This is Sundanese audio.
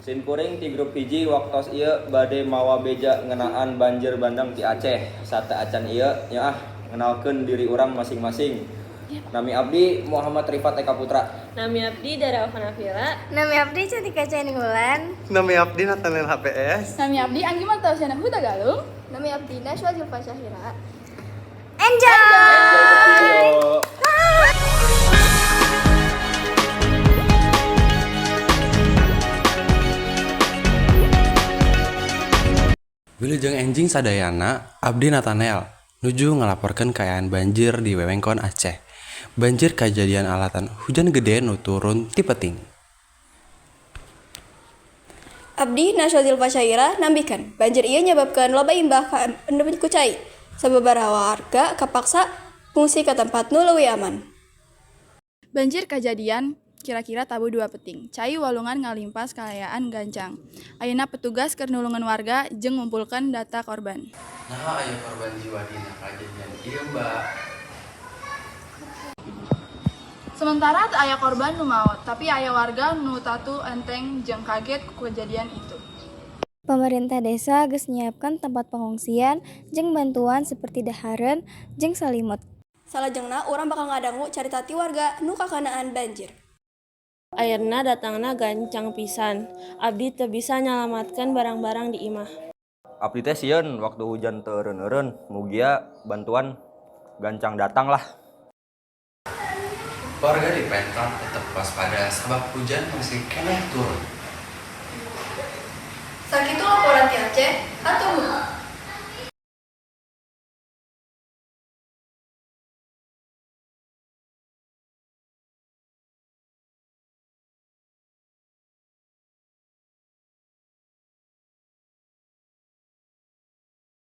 Sim kuring ti grup 1 waktos ieu bade mawa beja ngeunaan banjir bandang ti Aceh. Sateuacan ieu nya ah, ngenalkeun diri urang masing-masing. Nami abdi Muhammad Rifat Eka Putra. Nami abdi Dara Ovanavila. Nami abdi Cantika Caningulan. Nami abdi Nathaniel HPS. Nami abdi Anggi Martausiana Hutagalung. Nami abdi Naswa Zulfa Syahira. Enjoy! Enjoy the video. Wilujeng enjing sadayana, abdi Nathanael nuju ngalaporkeun kaayaan banjir di wewengkon Aceh. Banjir kajadian alatan hujan gede nu turun ti peuting. Abdi Naswa Zulfa Syahira nambihkeun, banjir ieu nyababkeun loba imbah kaendep ku cai. Sababaraha warga kapaksa ngungsi ka tempat nu leuwih aman. Banjir kajadian kira-kira tabuh 2 peuting. Cai walungan ngalimpas kaayaan gancang. Ayeuna petugas keur nulungan warga jeung ngumpulkeun data korban. Naha aya korban jiwa dina kajadian ieu, Mbak? Sementara teu aya korban nu maot, tapi aya warga nu tatu enteng jeung kaget ku kejadian itu. Pemerintah desa geus nyiapkeun tempat pengungsian jeung bantuan seperti dahareun jeung salimut. Salajengna urang bakal ngadangu carita ti warga nu kakenaan banjir. Airna datangna gancang pisan. Abdi teu bisa nyalamatkeun barang-barang di imah. Abdi teh sieun waktu hujan teu eureun-eureun, mugia bantuan gancang datang lah. Warga dipenta tetep waspada sabab hujan masih keneh turun. Sakitu laporan ti Aceh,